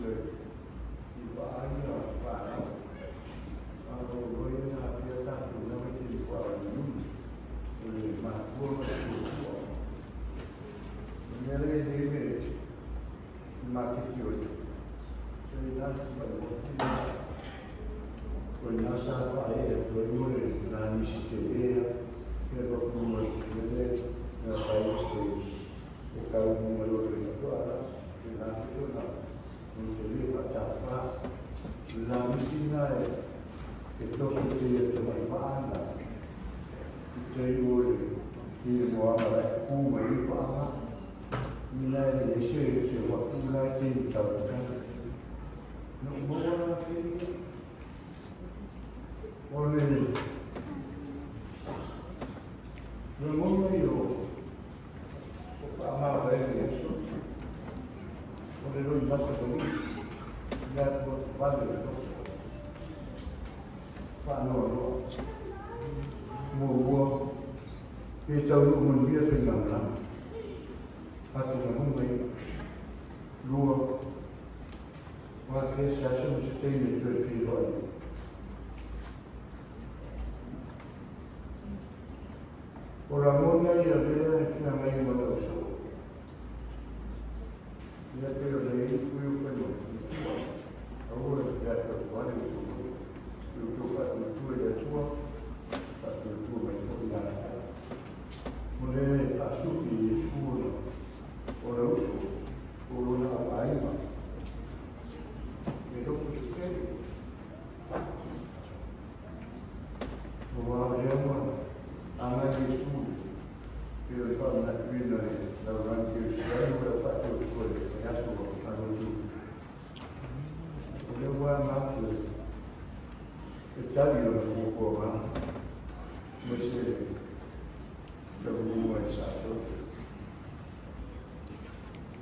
silasila i vaa ia fanau, a o loa ia na afea tatou i na vaitaimi faatoa o le iuni, o le matua ma le tuatua. O le mea lea e i ai le maketi o ia, se i na le faigoa o ina sa faaee atu ai mo le lanisi tele a e alu atu i luga i le mea lea na fai ai stage e tau i luga i loto i tua e la foi ona ona tele faatapa. O le lanisi lena e toso i tai a tamai vaa na i tai o le i le moana la e kukū mai ai vaa na. Mina e leai se se uafu la e tai i tau tau. Na ou maua la kēia o le lagona ia o o faamavae i aso o le loimata malii i atu atu vale le loto faanoanoa. Muamua, pe taunuu manuia faigamalaga, atugaluga ia. Lua, ua afea se aso ma se taimi e toe feiloai ai. O lagona ia lea e feagai ma le ausoo. Ia pei ona i ai pui o fai mai, Matua, aua le atuatuale o tou loto, i outou faatuatua i le Atua, faatuatua mai foi ia te au. O lea e faasuki e Iesu ona, ona uso, o lona auaiga, e loto tetele. Aua o lea ua agai Iesu pei o le faamanatuina e lalolagi Kerisiano ma le au faatuatua i le vaiaso ua alu atu. O lea ua aga atu e tali lona puapuaga aemaise le taunuuga i Sasae.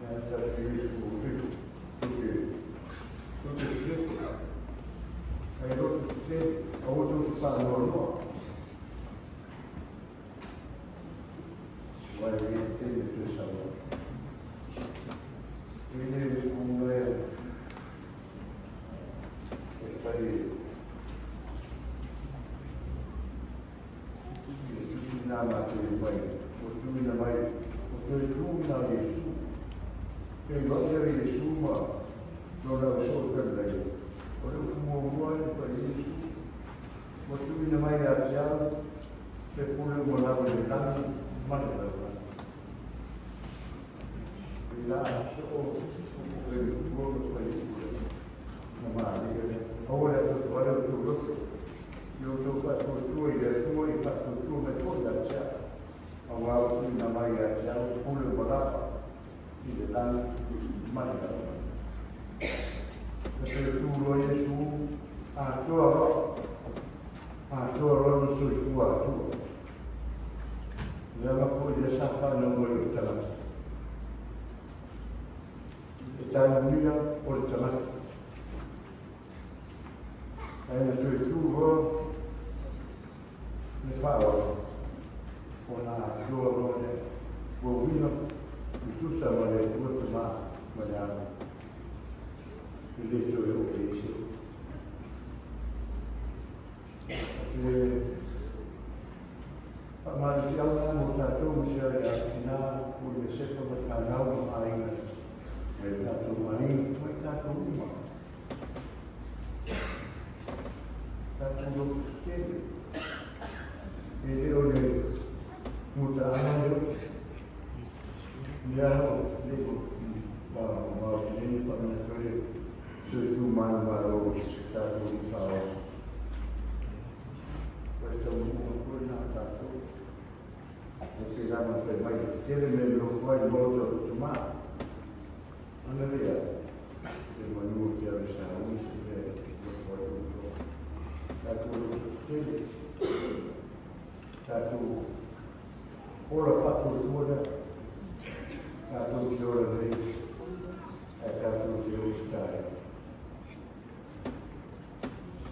Ia tasi Iesu o te te te te ai loto tetele, aua tou te faanoanoa. Aua e i ai le taimi e toe sau ai. E le uga e e fai i le tusi lena matou i mai, ua tuuina mai, ua toe tuuina a Iesu. Feiloai lea o Iesu ma lona ausoo i Kalilaia. O le upu muamua lea na fai ai Iesu, Ua tuuina mai ia te au se pule uma lava i le lagi ma le lalolagi. I la soo o e matua ma fuaiupu le na malie lea. Aua le atuatuale o outou loto, i outou faatuatua i le Atua i faatuatua mai foi ia te au, aua ua tuuina mai ia te au le pule uma lava i le lagi ma le lalolagi. Na toe tu loa Iesu atoa loa, atoa loa lona soifua Atua. Leaga foi lea sa fanau mai o le tagata. E taumia o le tagata. Ae na toe tu loa le faaola ona atoa loa lea. Ua uiga i tusa ma le Atua Tama ma le Alo. E le toe oo i ai se upu. O se faamalosiau lena mo tatou ma si ai a tina o le Sefa ma le fanau ma aiga ma i tatou aiga ma i tatou uma. Tatou loto tetele. E le o le mutaaga le ote. Ia o le o ma o te nene pa mena tole toe tū manumalo o se tātou i whao. Ko e tau mu'unga koe nā tātou. E te rā ma whai mai, tele me nofo ai maota o te mā. Ana lea, se manu o te au sa ui se mea nofo ai o toa. Tātou loto tetele, tātou ola whaatuatua lea, tātou te ora nei, ae tātou te o te taea.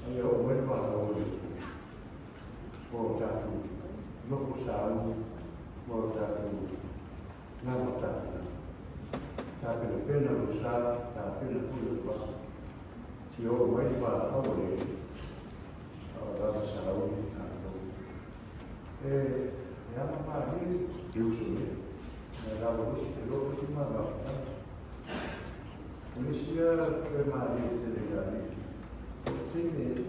Aia o mai le malo o le o tātou nofo sauni ma o tātou nama tapena. Tapenapena lo le sa tapena foi o le vaa. Fia oo mai le valaau a le Alii, a o lava salauli tatou. E e aga malie le uso nei, ae lava isi te loa isi ma mafutaga. O le isi lava toe malie tele ia Alii, o le taimi e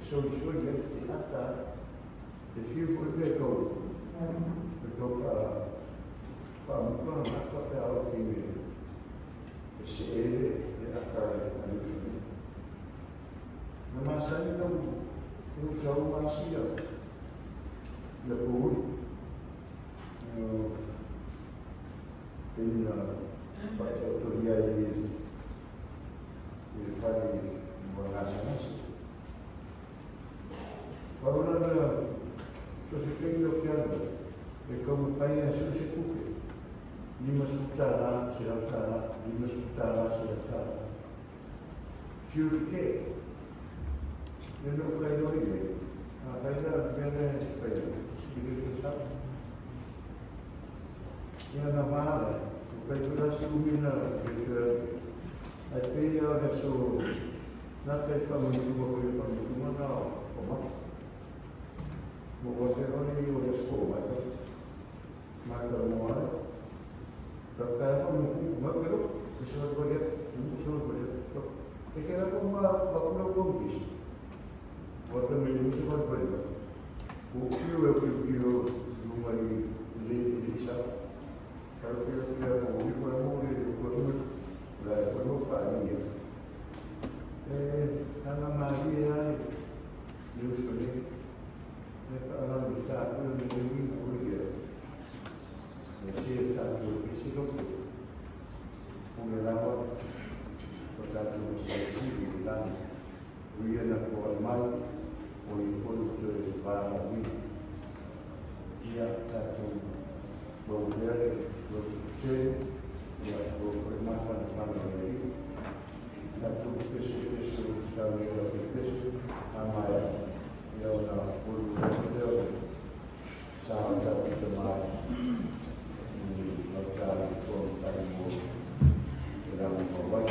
soisoi ai e ata ai. E fiu foi le mea e tau e tau faamuta lana ata pe a oo i le taimi e see ai le ata a le uso nei. Na masani na ou sau ma asia ia Pouli. Taimi na faataotolia ai i le fale mo gasegase. Pau la mea, so se taimi o ke alu e taumafai ai sue se tupe, $50, $100, $50, $100. Fiu tetee. Ia na ou tailoi i ai, a fai la mea lea e fai ai, i le le sao. Ia na vā lea, o kai tula si umi na le toe alu i ai. Ae pei lava o le aso nata i faamanatuga foi le faamanatuga na o mata. Mo ua fealuai ai o le aso o mai kai. Matalanoa ai. Ka kai fa mo ku ma ke lo, se so ko le, mo so ko le. E ke la ko ma ba ku lo ko ki. Wa ta me ni se ba ko le. Ko ki o ki ki o lunga i le le sa. Ka ke ke ko ni ko mo le ko mo la ko no fa ni. E ana marie ai le uso nei. E whaalara me tātou me te uinga o ia. E se e tātou e se loto. O me rawa o tātou e se tiri i lani. O ia na koa mai o i kolu te wāra uinga. Ia tātou mau peare loto te ia o koe mawhana whana o e ri. Tātou pese pese o tāu e ora te pese a mai Ia ona ulu atu lea o le sa o tatou tama i gauta i toa matai mo te ranga mawai.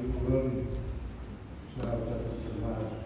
ifo loa le sa o tatou tamā.